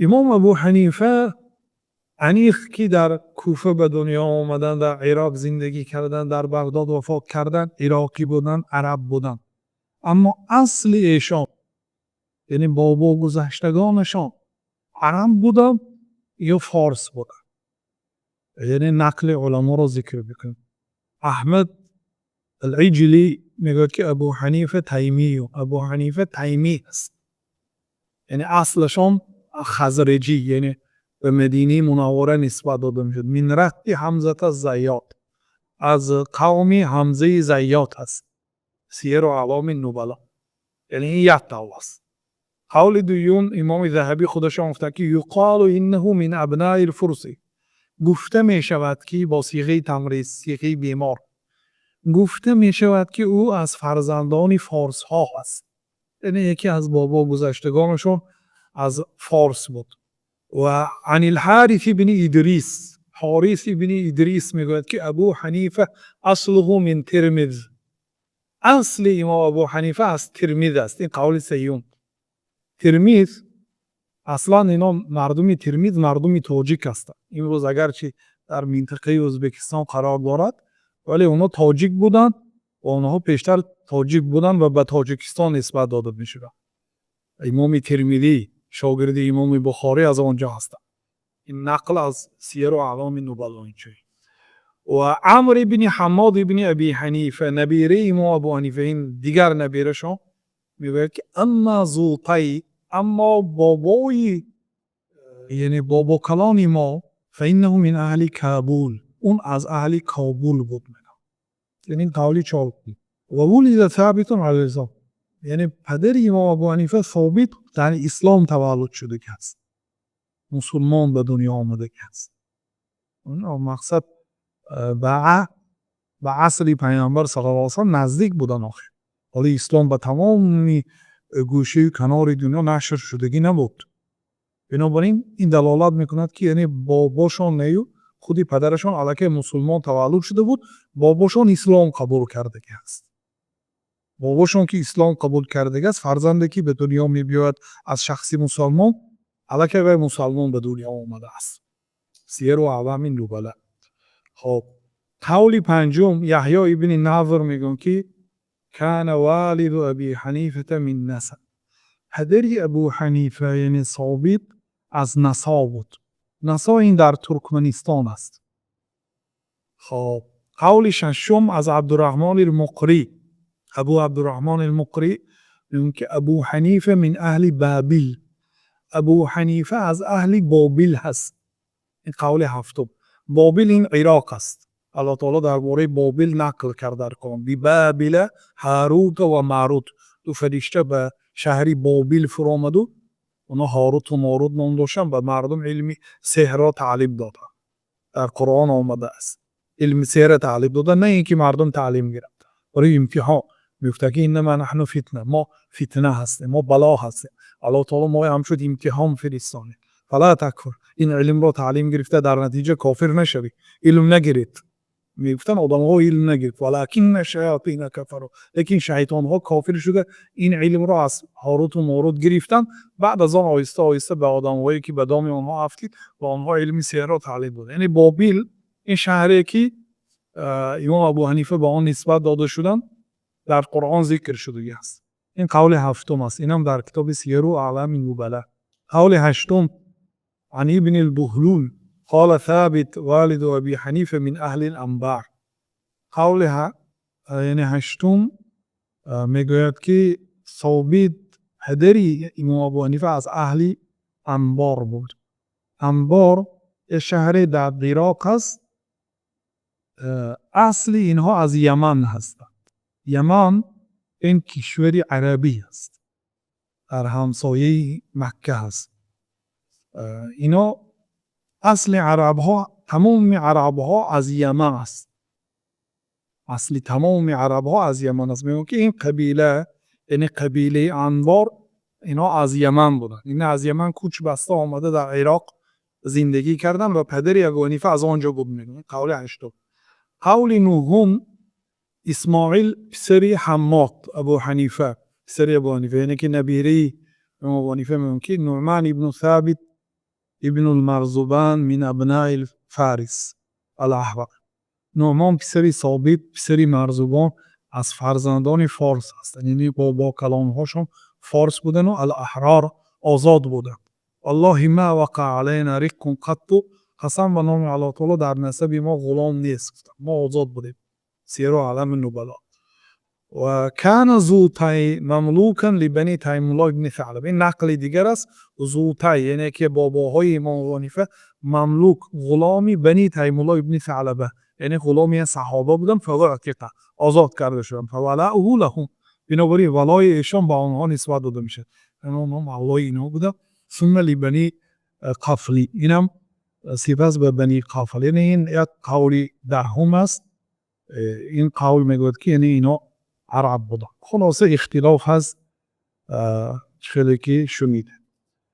Имом Абу Ҳанифа аниқ, ки дар Куфа ба дунё омаданд, дар Ироқ зиндагӣ карданд, дар Бағдод вафот карданд, ироқӣ буданд, араб буданд. Аммо асли эшон, яъне бобогузаштагонашон, араб буданд ё форс буданд. Яъне нақли уламоро зикр мекунем. Аҳмад ал-Иҷлӣ мегӯяд, ки Абу Ҳанифа Таймӣ, Абу Ҳанифа Таймӣ аст. Яъне аслашон хазраҷӣ, яъне ба Мадинаи Мунаввара нисбат дода мешуд. Мин раҳти Ҳамза аз-Зайёт, аз қавми Ҳамзаи Зайёт аст. Сияру Аълами н-Нубало. Яъне ин як қавл аст. Қавли дуюм, Имоми Заҳабӣ худашон гуфтанд, ки يقال إنه من أبناء الفرس. Гуфта мешавад, ки бо сиғаи тамриз, сиғаи бемор. Гуфта мешавад, ки ӯ аз фарзандони форсҳо аст. Яъне яке аз бобогузаштагонашон аз форс буд. Ва عن الحارث ибни Идрис, Ҳорис ибни Идрис мегӯяд, ки Абу Ҳанифа أصله من Тирмиз. Асли имом Абу Ҳанифа аз Тирмиз аст. Ин қавли сеюм. Тирмиз, аслан ино мардуми Тирмиз мардуми тоҷик ҳастанд. Имрӯз агарчи дар минтақаи Ӯзбекистон қарор дорад, вале онҳо тоҷик буданд ва онҳо пештар тоҷик буданд ва ба Тоҷикистон нисбат дода мешуданд. Имоми Термизӣ, шогирди имоми Бухорӣ, аз он ҷо ҳастанд. Ин нақл аз Сияру Аълами Нубало инчунин. Ва Амр ибни Ҳаммод ибни Аби Ҳанифа, набираи имом Абу Ҳанифа, ин дигар набирашон мегӯяд, ки أما ذو طي, аммо бобои, яъне бобокалони мо, فإنه من أهل كابل, он аз аҳли Кобул буд. Яъне ин қавли чорум. وولد ثابت على الإسلام. Яъне падари имом Абу Ҳанифа Собит дар ислом таваллуд шудагӣ аст. Мусулмон ба дунё омадагӣ аст. Мақсад, ба асри Пайғамбар саллаллоҳу алайҳи васаллам наздик будан охир. Ҳоло ислом ба тамоми гӯшаю канори дунё нашр шудагӣ набуд. Бинобар ин, ин далолат мекунад, ки яъне бобошон нею, худи падарашон аллакай мусулмон таваллуд шуда буд, бобошон ислом қабул кардагӣ аст. Бобошон ки ислом қабул кардагӣ аст, фарзанде ки ба дунё мебиёяд аз шахси мусалмон, аллакай вай мусалмон ба дунё омадааст. Сияру Аълами Нубала. Хоб, қавли панҷум, Яҳё ибни Назр мегӯянд, ки كان والد أبي حنيفة من نسا. Падари Абу Ҳанифа, яъне Собит, аз Насо буд. Насо ин дар Туркманистон аст. Хоб, қавли шашум аз Абдурраҳмони Муқрӣ, Абу Абдурраҳмони Муқрӣ мегӯянд, ки Абу Ҳанифа من أهل بابل. Абу Ҳанифа аз аҳли Бобил ҳаст. Ин қавли ҳафтум. Бобил ин Ироқ аст. Аллоҳ таоло дар бораи Бобил нақл кард дар Қуръон. ببابل هاروت وماروت. Ду фаришта ба шаҳри Бобил фуромаду онҳо Ҳоруту Морут ном доштанд, ба мардум илми сеҳрро таълим доданд. Дар Қуръон омадааст. Илми сеҳрро таълим доданд, на ин ки мардум таълим гиранд. Барои имтиҳон мегуфтанд, ки إنما نحن فتنة, мо фитна ҳастем, мо бало ҳастем. Аллоҳ таоло моро ҳамчун имтиҳон фиристонид. فلا تكفر. Ин илмро таълим гирифта, дар натиҷа кофир нашавӣ. Илм нагиред. Мегуфтанд, одамҳо илм нагирифт. ولكن الشياطين كفروا. Лекин шайтонҳо кофир шуда, ин илмро аз Ҳоруту Морут гирифтанд. Баъд аз он оҳиста оҳиста ба одамҳое, ки ба доми онҳо афтид, ба онҳо илми сеҳрро таълим дод. Яъне Бобил ин шаҳре, ки имом Абу Ҳанифа ба он нисбат дода шуданд, дар Қуръон зикр шудагӣ аст. Ин қавли ҳафтум аст. Инам дар китоби Сияру Аълами Нубала. Қавли ҳаштум, عن ابن البهلول قال ثابت والد أبي حنيفة من أهل الأنبار. Қавли, яъне ҳаштум, мегӯяд, ки Собит, падари имом Абу Ҳанифа, аз аҳли Анбор буд. Анбор як шаҳре дар Ироқ аст. Асли инҳо аз Яман ҳастанд. Яман ин кишвари арабӣ аст. Дар ҳамсояи Макка ҳаст. Ино асли арабҳо, тамоми арабҳо аз Яман аст. Асли тамоми арабҳо аз Яман аст. Мегӯянд, ки ин қабила, яъне қабилаи Анбор, инҳо аз Яман буданд. Ин аз Яман кӯч баста омада, дар Ироқ зиндагӣ карданд ва падари Абу Ҳанифа аз он ҷо буд, мегӯянд. Қавли ҳаштум. Қавли нуҳум, Исмоил писари Ҳаммод Абу Ҳанифа, писари Абу Ҳанифа, яъне ки набираи имом Абу Ҳанифа, мегӯянд, ки Нуъман ибну Собит ибн Марзубан мин абнои Форис ал-Аҳрор. Нӯъмон писари Собит писари Марзубон аз фарзандони форс ҳастанд, яъне бобокалонҳояшон форс буданд ва ал-Аҳрор озод буданд. Валлоҳи мо вақаъа алайно раққун қатт, қасам ба номи Аллоҳи таъоло, дар насаби мо ғулом нест, мо озод будем. Сияру аълами нубало. Ва кона зу тай мамлукан либани Таймуллоҳ ибни Саълаба. Ин нақли дигар аст. Зутай, яъне ки бобоҳои имом Абӯ ҳанифа мамлук, ғуломи Бани Таймуллоҳ ибни Саълаба, яъне ғуломи як саҳоба буданд, фаъутиқа, озод карда шуданд. Фавалоуҳу лаҳум. Бинобар ин валои эшон ба онҳо нисбат дода мешавад. Яъне онҳо мавлои инҳо буданд. Сумма либани Қафлӣ. Инам сипас ба Бани Қафл. Яъне ин як қавли даҳум аст. Ин қавл мегӯяд, ки яъне инҳо араб буданд. Хулоса, ихтилоф ҳаст, хеле ки шунидед.